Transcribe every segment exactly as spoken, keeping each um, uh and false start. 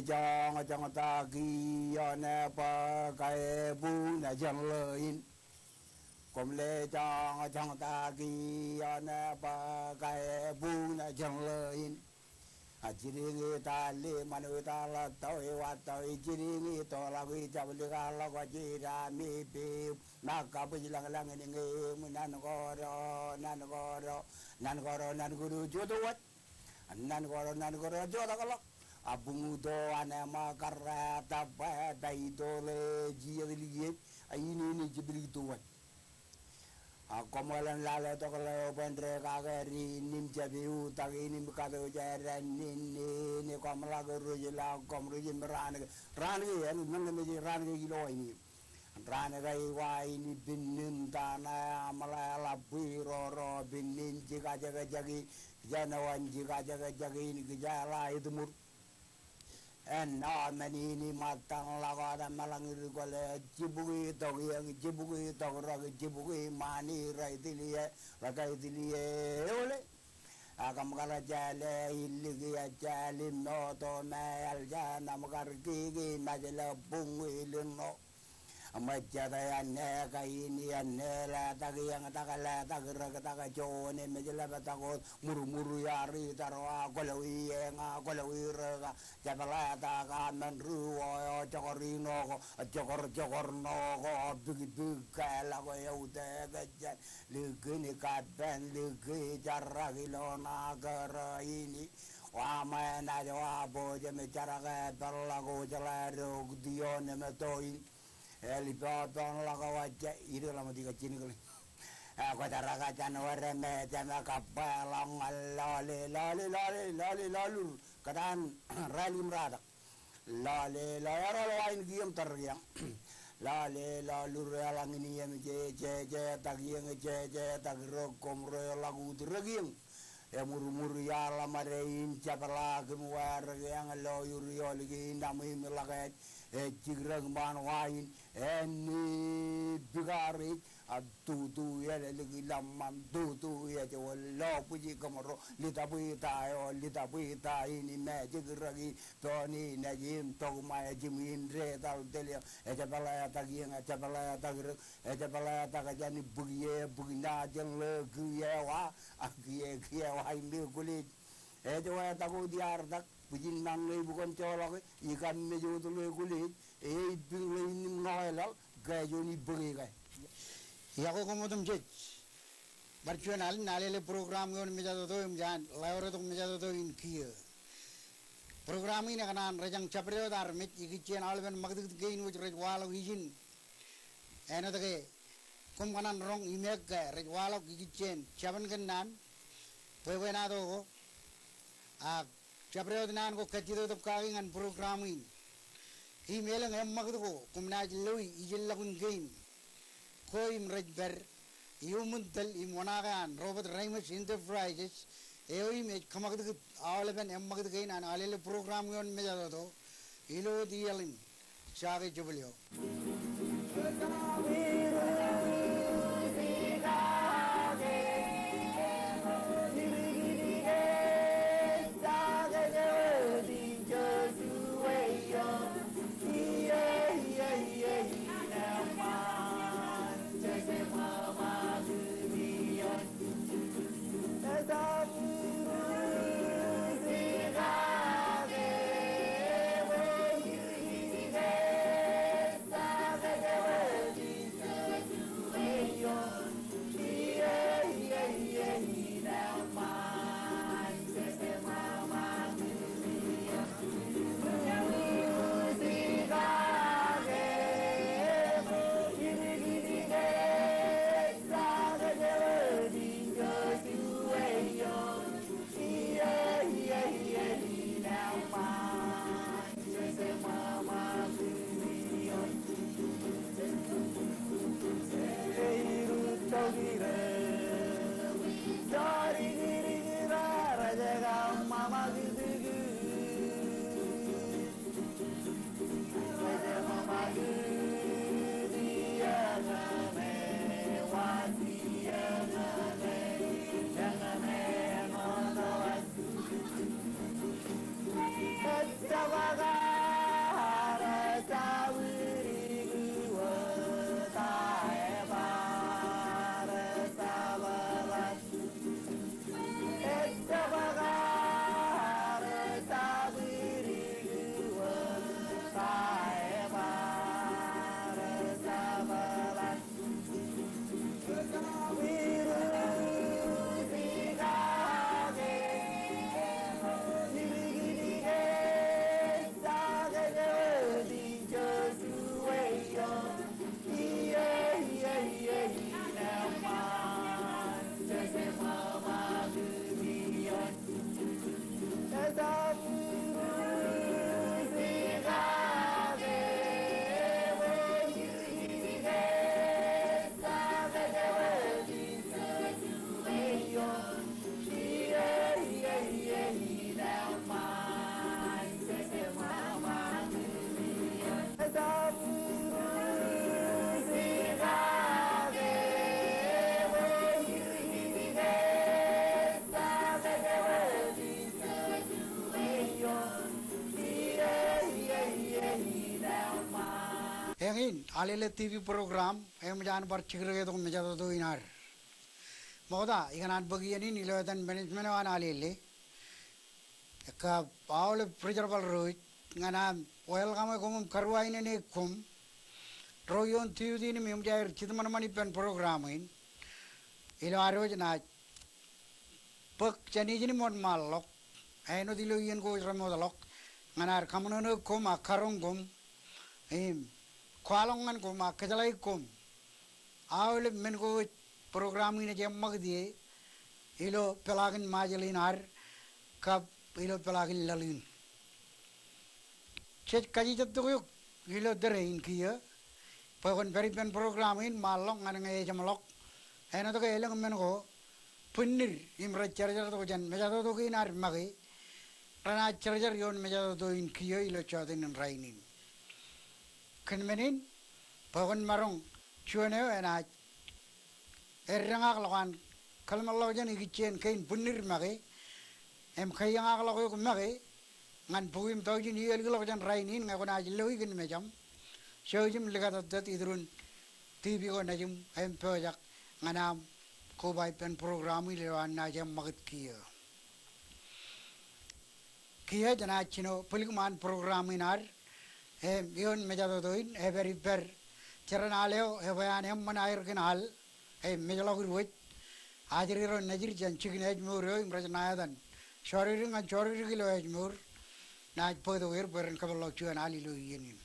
joñjoñtaki ioon bōk ebuñ jān ḷōin. Koṃ le joñjoñtaki ioon bōk ebuñ jān ḷōin. A jidiñ i tali ṃanwe tala tau i wa tau i jidiñ i tolak i jablik a ḷọk jidaṃ i piim. Ṃōk kabwij lañlañ in ñe im nan koro nan koro nan koro nan koro jota wōt. Nan koro nan koro jota kōḷọk. A buñuto an ṃōk karra taba bai tole jijet likiej. A in in jiblik tuwat. A koṃ ḷōn lale tok ḷeo bwe en dekakere in im jab iutak in im katoje ran in in koṃ ḷak ruj ḷọk koṃ ruj im raan ke raan ke en men ke mej raan ke ilo wa in im. Raan ke i wa in pinnin tana aṃ ḷe ḷap bwe roro pinnin jikajekjek in. Jān eo an jikajekjek in kijeḷā itiṃur. En eo men in im ṃōttan ḷọk wōt eṃṃan ḷọk in ri kwōle jibukwi tok iōñ jibukwi tok rōk jibukwi ṃaan i rej tiliō rej kaitiliō eole. Ak kōṃ kar jāle iliki ejāl im moto me eḷ jān aṃ kar kiki mejle buñwi lino. Ṃōjjatō āne kain āne letak iōñ tak letak rōk tak juon emej ḷaptak wōt murmur iar itar wa kwōlwi eñ a kwōlwi rōk a jepḷatak a men ri wo eo jokor ino ko jokor jokor no ko bikbik ke ḷọk eutiej jān likin kapen liki jarak ilo ṇa kōrā in. Wa ṃōṇōṇō wa bōjjam jarak e peḷḷọk wōj ḷe rok tion im toin. Eḷ ippān ḷọk wōj ij ḷōmṇak ijin kile. Kwōjarrak jān wōr me jema kabbweḷọk ñan lọle lọle lọle lọle lọlur kōtaan rālik im ratak. Lọle lọle ro lo ain kiiō im tar kiiō. Lọle lọlur eḷaññe in iiō im jeje jetak iiō im jeje jetak rōk koṃ ro eḷak ut rōk iiō. Emurmur iaḷ ṃade in jepḷaak im wārik eñ lo ur iolik in aṃ im ḷak ej ejjik rōk ṃaan wa in. Āne bikar ej a tutu elōlik ḷōṃṃan tutu ej wōn lo bwiji kōṃro litabwita eo litabwita in im ejjik rōk in. Toon in ej im tokṃa ej im in detal teliō ejepḷeetak iiō ejepḷeetak rōk. Ejepḷeetak jān bwiki e bwiki ṇa jān ḷe kiiō wa a kiiō kiiō wa im e kwōlej. Ej weetak wōt iar tak bwijin ṇaṇ ṇe bukon joḷọk e ikam mej wōt ḷe kwōlej e ej piñ ḷe in im ṇoeḷọk ke juon ibōke ke. Iọkwe koṃ otemjej. Bar juon alen alele program ioon mejatoto im jān ḷeo retok mejatoto in kiiō. Program in ekōṇaan rejjañ jabdewōt armej ikijjien aolepen ṃakūtkūt kein wōj rej waḷọk ijin. Āinwōt ke koṃ kōṇaan roñ im ekke rej waḷọk ikijjien jabōn kōnnaan bwebwenato ko. Ak jabdewōt naan ko kajjitōk kaki ñan program in. Im elōñ eṃṃakūt ko koṃ naaj loi ijellọkun kein ko im rej pād iuṃwin tōl im oṇaake an Robert Reimers Enterprises eo im ej kōṃakūtkūt aolepen eṃṃakūt kein an alele program ioon mejatoto ilo wōt iaḷ in. Jake jebōl eo. Alele T V program eṃōj an bar jikdeke tok mejatoto in ad. Ṃokta, ikōṇaan bōk iien in ilo etan management eo an Alele. Kab aolep ri jerbal ro ej ñan aṃ welcome e koṃ im karuwainene koṃ ro ioon duty in im eṃōj aer jitōṃanṃan ippān program in. Ilo ad wōj naaj bōk jān ijin im wōnṃaanḷọk āinwōt ilo iien ko ej remootḷọk ñan ad kaṃōṇōṇō koṃ ak karoñ koṃ im kwaḷọk ñan koṃ ak kōjeḷāik koṃ aolep men ko ej program in ej eṃṃakūt ie ilo peḷaakin Ṃajeḷ in ad kab ilo peḷaakin laḷ in. Jej kajejjet tok eok ilo tōre in kiiō bwe kwōn pād ippān program in ṃaanḷọk ñan ñe ejeṃḷọk āinwōt ke elōñ men ko bwinnid im rej jerjer tok jān mejatoto kein ad make renaaj jerjer ioon mejatoto in kiiō ilo jọteen in rainin. Kōn men in bwe kwōn maroñ juon eo enaaj eddōñakḷọk an kōḷmānḷọkjeṇ ikijjien kein bwinnid make im keieñakḷọk eok make ñan bukwi im taujin iiō likḷọk jān rainin ñe kwōnaaj loe kōn mejaṃ. Jouj im likatōttōt iturin TV ko nejiṃ im pojak ñan aṃ koba ippān program in ilo an naaj eṃṃakūt kiiō. Kiiō jenaaj jino bwilōk ṃaan program in ad im ioon mejatoto in epād ippād jeran al eo ebwe an eṃṃan aer kōn al im mejḷọk iwōj ajri ro nejid jān jikin ājmour eo im rej ṇa etan jodikdik ñan jodikdik ilo ājmour. Naaj bōktok er bwe ren kōpeḷḷọk juon al ilo iien in.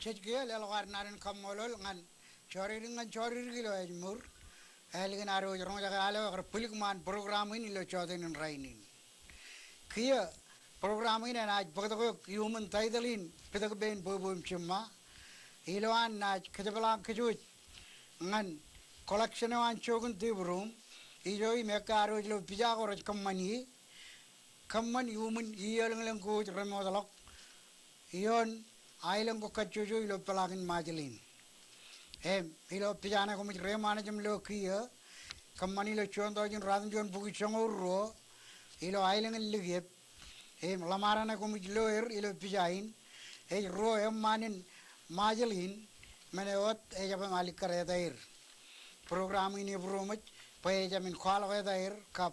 Ej kiiō leḷọk ad naan in kaṃṃoolol ñan jọridik ñan jọridik ilo ājmour. Ālikin ad wōj roñjake al eo ekar bwilik ṃaan program in ilo jọteen in rainin. Kiiō program in enaaj bōktok eok iuṃwin title in Pitōk Pein Bwebwe im Jiṃṃa. Ilo an naaj kōjepḷaak kōj wōj ñan collection eo an jook in tibruṃ. Ijo im ekkā ad wōj lo pija ko rej kōṃṃan ie. Kōṃṃan iuṃwin iiōlōñlōñ ko wōj remootḷọk ioon aelōñ ko kajjojo ilo peḷaakin Ṃajeḷ in. Im ilo pija ṇe koṃij reiṃaanḷọk im lo kiiō, kōṃṃani ilo juon tọujin ruatimjuon bukwi joñoul ruo, ilo aelōñ in Likiep. Im ḷōṃaro ṇe koṃij lo er ilo pija in, ej ruo eṃṃaan in Ṃajeḷ in, men eo wōt ejjab alikkar etaer. Program in ebūroṃōj bwe ejjab in kwaḷọk etaer kab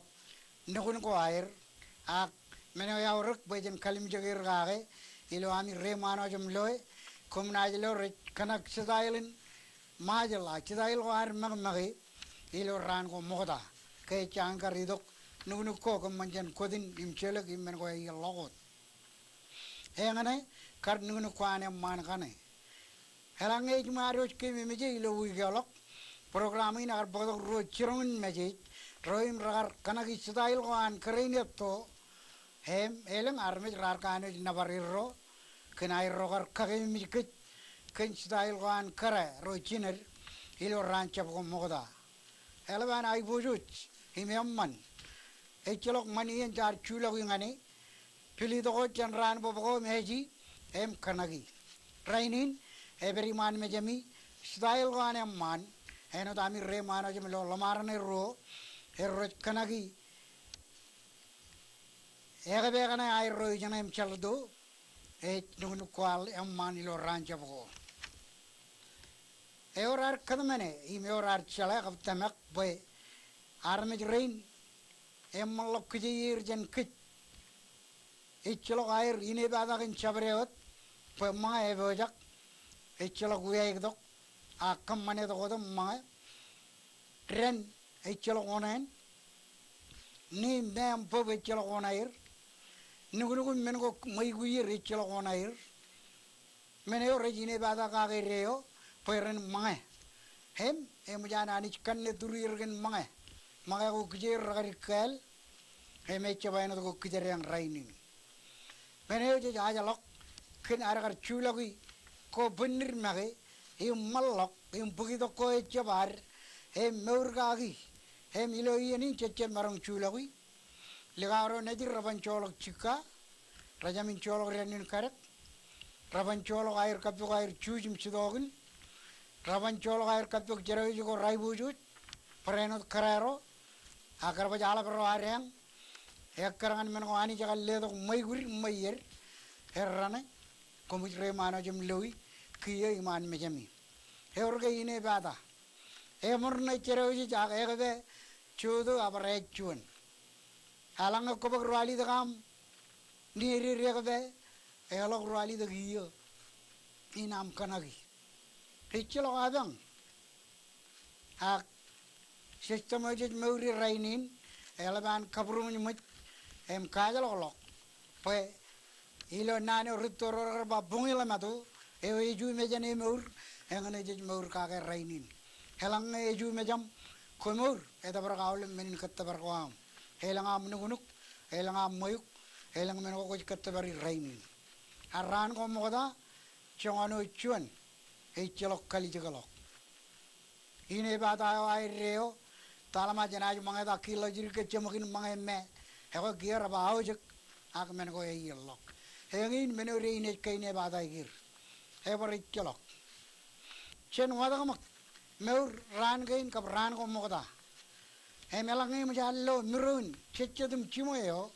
nukun ko aer, ak men eo eaorōk bwe jen kalimjek er kake, ilo ami reiṃaanḷọk im loe, koṃ naaj lo rej kōṇak style in Ṃajeḷ, ak style ko ad ṃakṃake ilo raan ko ṃokta. Ke ejjañin kar itok nuknuk ko kōṃṃan jān kwotin im jelōk im men ko eḷḷọk wōt. Eñṇe kar nuknuk ko an eṃṃaan kaṇe. Eḷaññe ej ṃōj ad wōj keememej e ilo wiik eo ḷọk, program in ekar bōktok ruo jiroñ in message, ro im rekar kōṇaki style ko an kōrā in etto, im elōñ armej raar kanooj nōbar erro, kōn aerro kar kakeememej kōj kōn style ko an kōrā ro jined ilo raan jab ko ṃokta. Eḷap an aiboojoj im eṃṃan. Ejjeḷọk ṃani in jaar julọki ñan e, pil itok wōt jān raan bōb ko im eji im kōṇaki. Rainin, epād iṃaan mejāmi, style ko an eṃṃaan, āinwōt ami reiṃaanḷọk im lo ḷōṃaro ṇe ruo, erro rej kōṇaki ekpeek ṇe aerro ijeṇe im jalto, ej nuknuk ko ad eṃṃaan ilo raan jab ko. Ewōr ad kōtmāne, im ewōr ad jeḷā kab tōmak bwe armej rein eṃṃanḷọk kijeir jān kōj. Ejjeḷọk aer inepata kōn jabdewōt bwe ṃōñā epojak. Ejjeḷọk wiaiktok, ak kōṃṃane tok wōt im ṃōñā. Dān ejjeḷọk oṇāān. Ṇe im mā im bōb ejjeḷọk oṇaer. Nuknuk im men ko ṃweiuk ier ejjeḷọk oṇaer. Men eo rej inepata kake deo bwe ren ṃōñā. Im eṃōj an Anij kanne tūrier kōn ṃōñā. Ṃōñā ko kijeir rekar ikkāāl. Im ejjab āinwōt ko kijedeañ rainin. Men eo jej ajḷọk kōn ad kar julọki ko bwinnid make, im ṃōḷḷọk, im bōk itok ko ejjab ad, im mour kaki, im ilo iien in jejjab maroñ julọki. Likao ro nejid reban joḷọk jikka, rejāmin joḷọk dān in kadek, reban joḷọk aer kappok aer juuj im jitookin, reban joḷọk aer kappok jerọwiwi ko raiboojoj, barāinwōt kōrā ro, ak kar baj aḷap ro adeañ, ekkar ñan men ko Anij ekar letok ṃweiuk im ṃweied, erraṇe, koṃij reiṃaanḷọk im loi, kiiō iṃaan mejāmi. Ewōr ke inepata. Eṃōr ṇe jerọwiwi ak ekpe, joto ak bar ej juon. Eḷaññe kwōbōk ruwalitōk aṃ, nejier ekpe, eḷọk ruwalitōk iiō in aṃ kōṇaki. Ejjeḷọk apañ. Ak system eo jej mour ie rainin, eḷap an kabūroṃōj ṃōj, im kaajḷọkḷọk. Bwe ilo naan eo rūtto ro rekar ba buñiḷ emato, eo ej eju mejān emour, eñṇe jej mour kake rainin. Eḷaññe eju mejān komour, etōprak aolep men in kōttōpar ko aṃ. Elōñ aṃ nuknuk, elōñ aṃ ṃweiuk, elōñ men ko kwōj kōttōpari rainin. Ak raan ko ṃokta, joñan eo juon, ejjeḷọk kalijekḷọk. Inepata eo aer deo, taḷ ṃōj jenaaj ṃōñā ta kiiḷọk jidik ke jeṃōk in ṃōñā me, ekwe kiiō reba aojek, ak men ko eiiḷọk. Eñin men eo dein ej kainepata er. Ebar ejjeḷọk. Jen watōkṃōk mour raan kein kab raan ko ṃokta. Im eḷaññe eṃōj ad lo miroon jejjet im jiṃwe eo,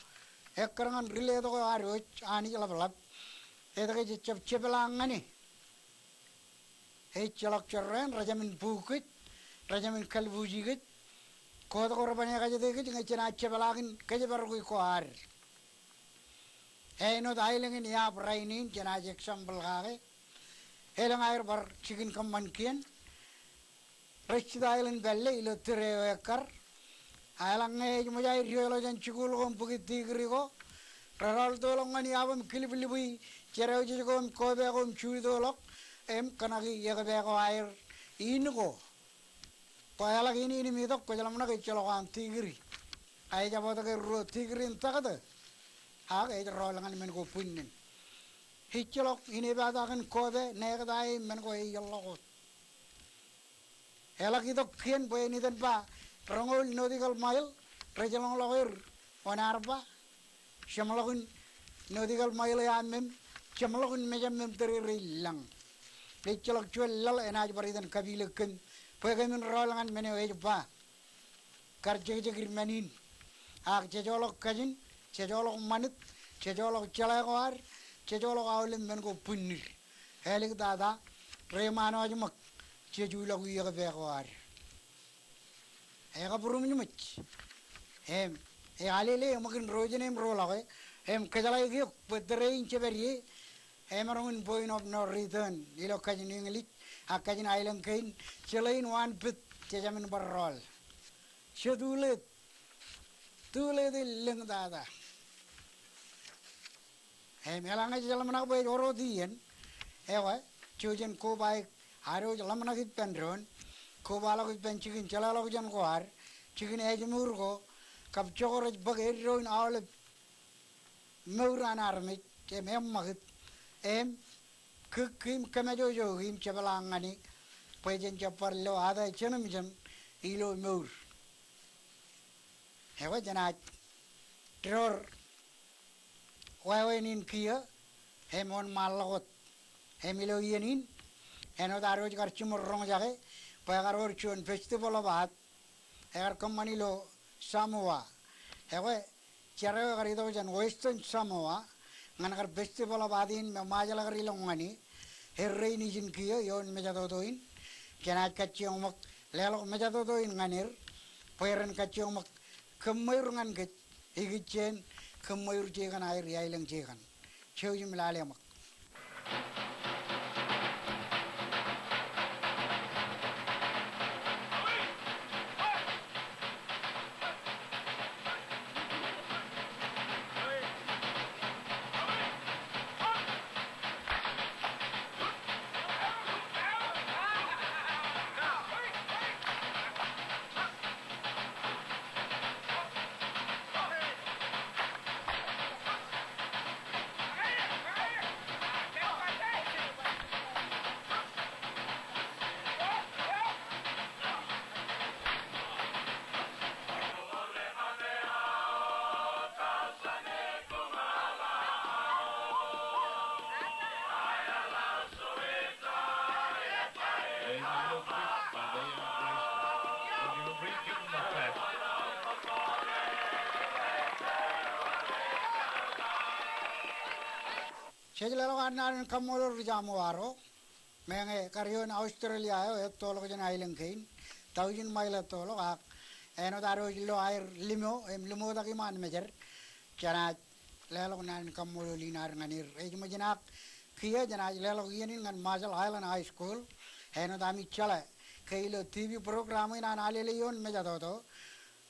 ekkar ñan ri letok eo ad wōj Anij ḷapḷap, etke jejjab jepḷaak ñan e? Ejjeḷọk jorrāān, rejāmin buuk kōj, rejāmin kalbuuji kōj. Kot ko reban ekajete kōj ñe jenaaj jepḷaak in kōjparok ko ad. Āinwōt aelōñ in eab rainin jenaaj example kake. Elōñ aer bar jikin kōṃṃan kien. Rej style in pālle ilo tōre eo ekkar. Eḷaññe ej ṃōj aer diwōjḷọk jān jikuuḷ ko im bōki degree ko, rerọọltoḷọk ñan eab im kiliplipwi jerọwiwi ko im kope ko im juutoḷọk. im kōṇaki ekpe ko aer in ko. Bwe eḷak in, in im itok kwōj ḷōmṇak ejjeḷọk an tigri. A ejabwōt ke ruo tigri in taktō, ak ej rọọl ñan men ko bwijnen. Ejjeḷọk in epaak in kope, nekta e men ko ej iḷọk wōt. Eḷak itok kien bwe en iten ba roñoul nautical mile rej ḷōñḷọk er wōn aer ba. Jeṃḷọkin nautical mile eo aṃ im jeṃḷọkin mejaṃ im tōre rej lañ. Ejjeḷọk juon laḷ enaaj bar iten kapilōk kōm bwe kōmin rọọl ñan men eo ej ba. Kar jekjek ri men in. Ak jejoḷọk kajin, jejoḷọk ṃanit, jejoḷọk jeḷā ko ad, jejoḷọk aolep men ko bwinnid. Āliktata, reiṃaan eo ej ṃōk, jej uḷọk ekpe ko ad. Ekabūruṃ jiṃōj. Im, e alele eṃōk in ro jen im ro ḷọke. Im kōjeḷāik eok bwe tōre in jepād ie. Emaroñ in point of no return ilo kajin English, ak kajin aelōñ kein, jeḷā in waan pit, jejāmin bar rọọl. Jetuḷeet. Tuḷeet in lōñ tata. Im eḷaññe jej ḷōmṇak bwe ej orot iien, ekwe, jouj jen kobaik ad wōj ḷōmṇak ippān doon, kobaḷọk ippān jikin jeḷāḷọkjeṇ ko ad, jikin ājmour ko, kab jokwe rej bōk eddo in aolep mour an armej, im eṃṃakūt, im kūk im kōmājojo im jepḷaak ñan e, bwe jen jab bar lo ad ej jeṇemjeṇ ilo mour. Ekwe jenaaj door wāween in kiiō, im wōnṃaanḷọk wōt. Im ilo iien in, āinwōt ad wōj kar jiṃor roñjake, bwe ekar wōr juon festival of art, ekar kōṃṃan ilo Samoa. Ekwe, jar eo ekar itok jān Western Samoa, ñan kar festival of art in me Ṃajeḷ kar ilọk ñan e, errein ijin kiiō ioon mejatoto in, jenaaj kajjioñ ṃōk leḷọk mejatoto in ñan er, bwe ren kajjioñ ṃōk kōṃṃour ñan kōj, ikijjien kōṃṃour jeikan aer iaelōñ jeikan. Jouj im lale ṃōk. Jej leḷọk ad naan in kaṃṃoolol ri Samoa ro, meñe kar ioon Australia eo ettoḷọk jān aelōñ kein, tọujin ṃail ettoḷọk, ak āinwōt ad wōj lo aer limo, im limotak iṃaan mejed, jenaaj leḷọk naan in kaṃṃoolol in ad ñan er. Ej ṃōj in ak kiiō jenaaj leḷọk iien in ñan Marshall Islands High School. Āinwōt ami jeḷā ke ilo TV program in an Alele ioon mejatoto,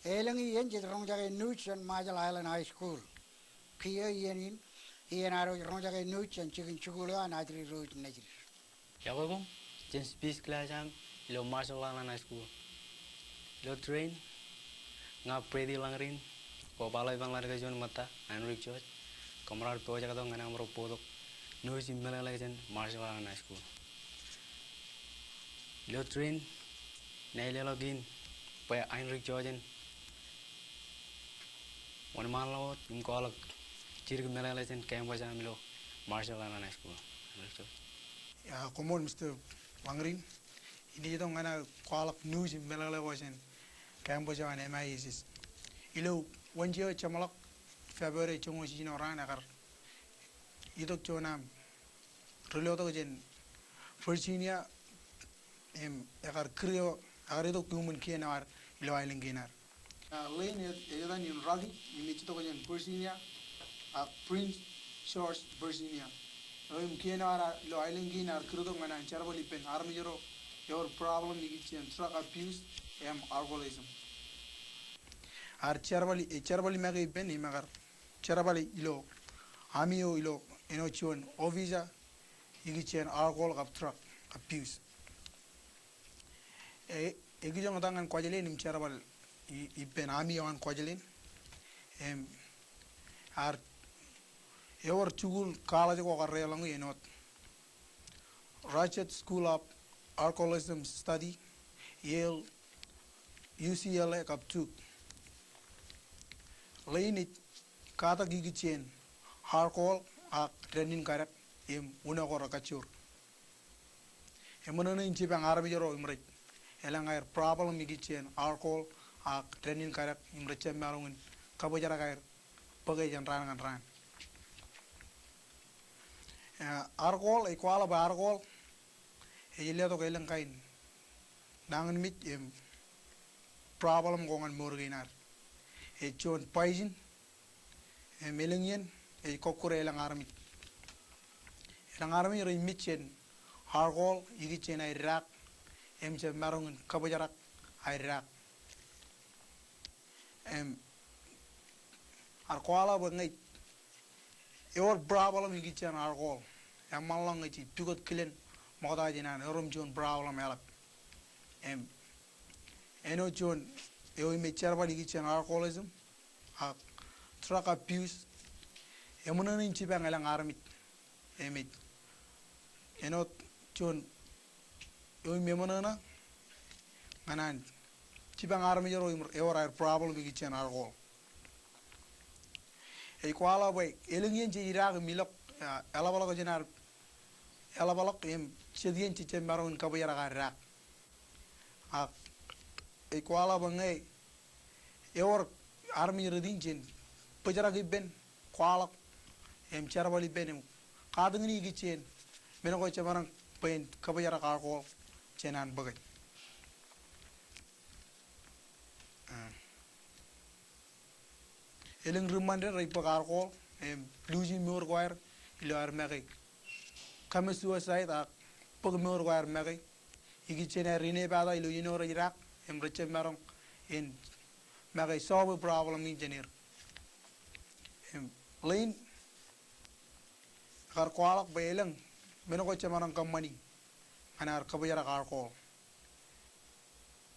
elōñ iien jej roñjake news jān Marshall Islands High School. Kiiō iien in, iien ad wōj roñjake news jān jikin jikuuḷ eo an ajri ro nejid. Iọkwe koṃ jān speech class eo aṃ ilo Marshall Islands High School. Ilo tōre in, ña Brady Langrin, kobaḷọk ippān ḷaddik eo juon ṃōtta, Heinrich George, kōṃro ar pojak tok ñan aṃro bōktok news im meḷeḷe jān Marshall Islands High School. Ilo tōre in, ṇa ij leḷọk in bwe Heinrich George en wōnṃaanḷọk wōt im kwaḷọk jidik meḷeḷe jān campus eo aṃ ilo Marshall Islands High School. Heinrich George. Iọkwe koṃ Mister Langrin. Inaaj itok ñan aō kwaḷọk news im meḷeḷe ko jān campus eo an M I S S. Ilo Wōnje eo jeṃḷọk, February joñoul jiljino raan, ekar itok juon aṃ ri lotok jān Virginia, im ekar kūr eo, ekar itok iuṃwin kien eo ad ilo aelōñ kein ad. Ā, ḷein ej, ej etan in Rocky, im ej itok jān Virginia, ak Prince George, Virginia. Eo im kien eo ad ilo aelōñ kein ad kūr tok ñan an jerbal ippān armej ro ewōr problem ikijjien drug abuse im alcoholism. Ad jerbal, ej jerbal make ippān im ekar jerbal ilo army eo ilo āinwōt juon officer ikijjien alcohol kab drug. abuse. E, ekijoñ tok ñan Kuwajleen im jerbal i-, ippān ami eo an Kuwajleen. Im, ear, ewōr jikuuḷ college ko karreoḷọk āinwōt Rogers School of Alcoholism Study, Yale, U C L A kab Duke. Ḷein ej katak ikijjien alcohol ak dānnin kadek im unin ko rekajjoor. Eṃōṇōṇō in jipañ armej ro im rej elōñ aer problem ikijjien alcohol ak dānnin kadek im rej jab maroñ in kabōjrak aer bōke jān raan ñan raan. Eh, alcohol, ej kwaḷọk bwe alcohol ej letok elōñ kain nañinmej im problem ko ñan mour kein ad. Ej juon poison, im elōñ iien ej kọkkure elōñ armej. Elōñ armej rej mej jān alcohol ikijjien aer idaak im jab maroñ in kabōjrak aer idaak. Im, ear kwaḷọk bwe ñe ewōr problem ikijjien alcohol, eṃṃanḷọk ñe jej pukot kilen ṃokta jān an erom juon problem eḷap. Im, āinwōt juon eo im ej jerbal ikijjien alcoholism ak drug abuse, eṃōṇōṇō in jipañ elōñ armej. Im ej āinwōt juon eo im eṃōṇōṇō ñan an jipañ armej ro im ewōr aer problem ikijjien alcohol. Ej kwaḷọk bwe elōñ iien jej idaak im ilọk, ah, eḷapḷọk jān ad eḷapḷọk im jet iien jej jab maroñ in kabōjrak ad idaak. Ak ej kwaḷọk bwe ñe ewōr armej rot in jen bōjrak ippān kwaḷọk im jerbal ippān im katakin ikijjien men ko jemaroñ bwe en kabōjrak alcohol jān an bōke. Ah. Elōñ ri-Ṃaanḷọk rej bōk alcohol im luuji mour ko aer ilo aer make, commit suicide ak bōk mour ko aer make. Ikijjien aer inepata ilo iien eo rej idaak im rej jab maroñ in make solve problem in jān er. Im ḷein ekar kwaḷọk bwe elōñ men ko jemaroñ kōṃṃani ñan aer kabōjrak alcohol.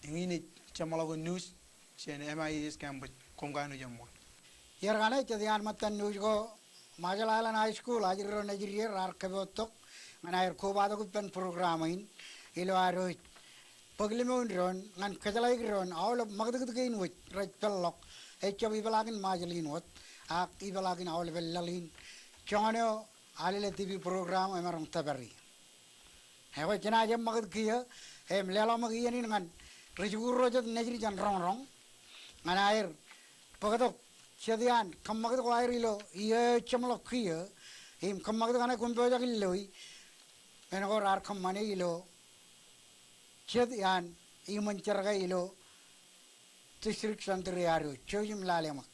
Eñin ej jeṃḷọkin news jān M I S campus. Koṃ kanooj eṃṃool. Iar kaṇe jet iaan ṃōttan news ko Marshall Islands High School ajri ro nejid er raar kōpooj tok ñan aer kobatok ippān program in ilo ad wōj bōk limōn doon ñan kōjeḷāik doon aolep ṃakūtkūt kein wōj rej peḷḷọk ejjab ipeḷaakin Marshall in wōt ak ipeḷaakin aolepen laḷ in joñan eo Alele T V program emaroñ tōpari. Ekwe jenaaj eṃṃakūt kiiō im leḷọk ṃōk iien in ñan ri-jikuuḷ ro jet nejid jān roñroñ ñan aer bōktok jet iaan kōṃṃakūt ko aer ilo iiō eo jeṃḷọk kiiō im kōṃṃakūt kaṇe koṃ pojak in loi men ko raar kōṃṃane ilo jet iaan iṃōn jerke ilo District Center eo ad wōj. Jouj im lale ṃōk.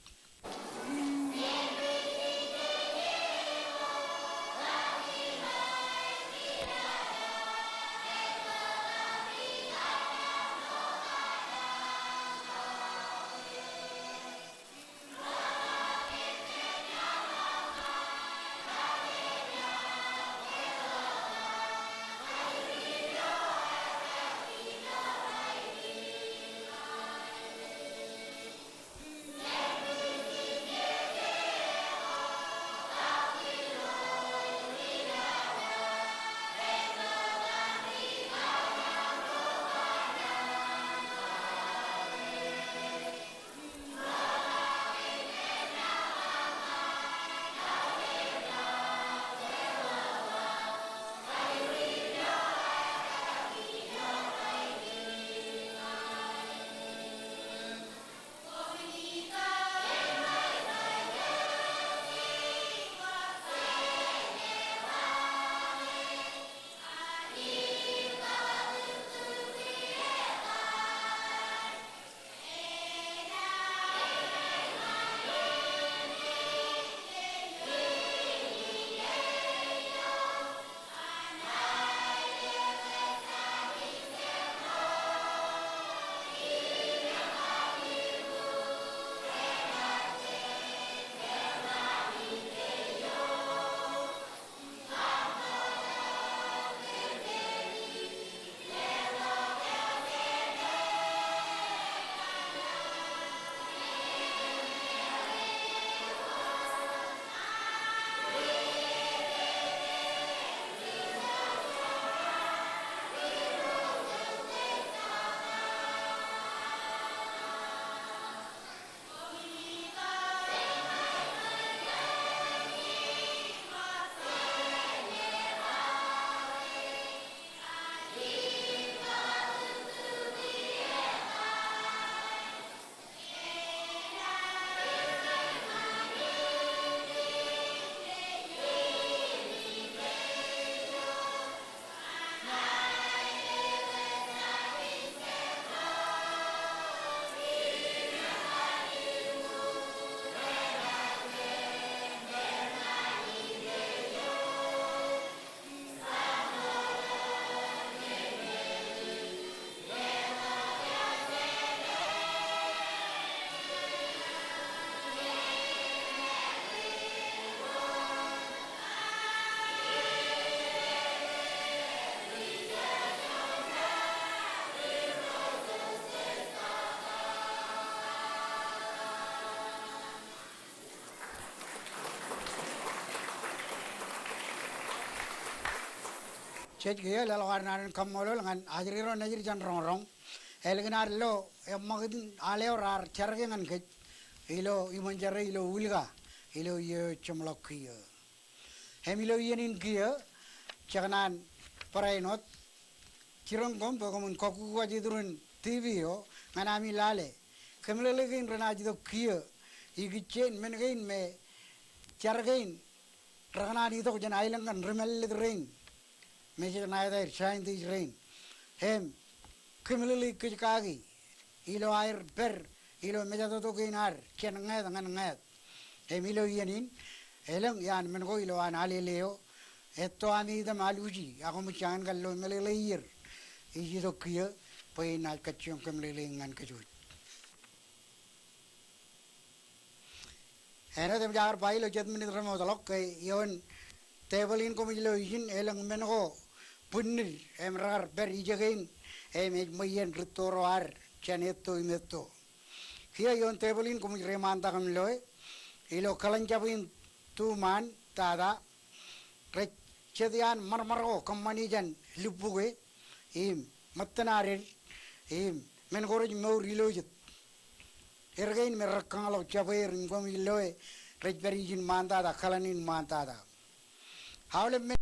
Jej kiiō leḷọk ad naan in kaṃṃoolol ñan ajri ro nejid jān roñroñ. Ālikin ad lo eṃṃakūt in al eo raar jarke ñan kōj ilo iṃōn jere ilo Ulka ilo iiō jeṃḷọk kiiō. Im ilo iien in kiiō, jekōṇaan barāinwōt jiroñ koṃ bwe koṃwin kọkkure iturūṃ TV eo ñan ami lale kōmeḷeḷe kein renaaj itok kiiō ikijjien men kein me jar kein rekōṇaan itok jān aelōñ kōn ri mālōtlōt rein me jej ṇa etaer scientist rein. Im kōmeḷeḷe kōj kaki ilo aer pād ilo mejatoto kein ad jān ñāāt ñan ñāāt. Im ilo iien in, elōñ iaan men ko ilo an alele eo etto ami item aluji ak koṃij jañin kar lo meḷeḷe er ij itok kiiō bwe inaaj kajjioñ kōmeḷeḷe ñan kōj wōj. Āinwōt eṃōj aō kar ba ilo jet minit remootḷọk ke ioon tebōḷ in koṃij lo ijin elōñ men ko bwinnid im rekar pād ijekein im ej ṃweien rūtto ro ad jān etto im etto. Kiiō ioon tebōḷ in koṃij reiṃaantak im loe ilo kōḷan jab in tuṃaan tata rej jet iaan ṃarṃar ko kōṃṃani jān lubbuke im ṃōttōn aded im men ko rej mour ilo jet. Er kein me rekkañḷọk jab er im koṃij loe rej pād ijin ṃaantata, kōḷan in ṃaantata. Aolep men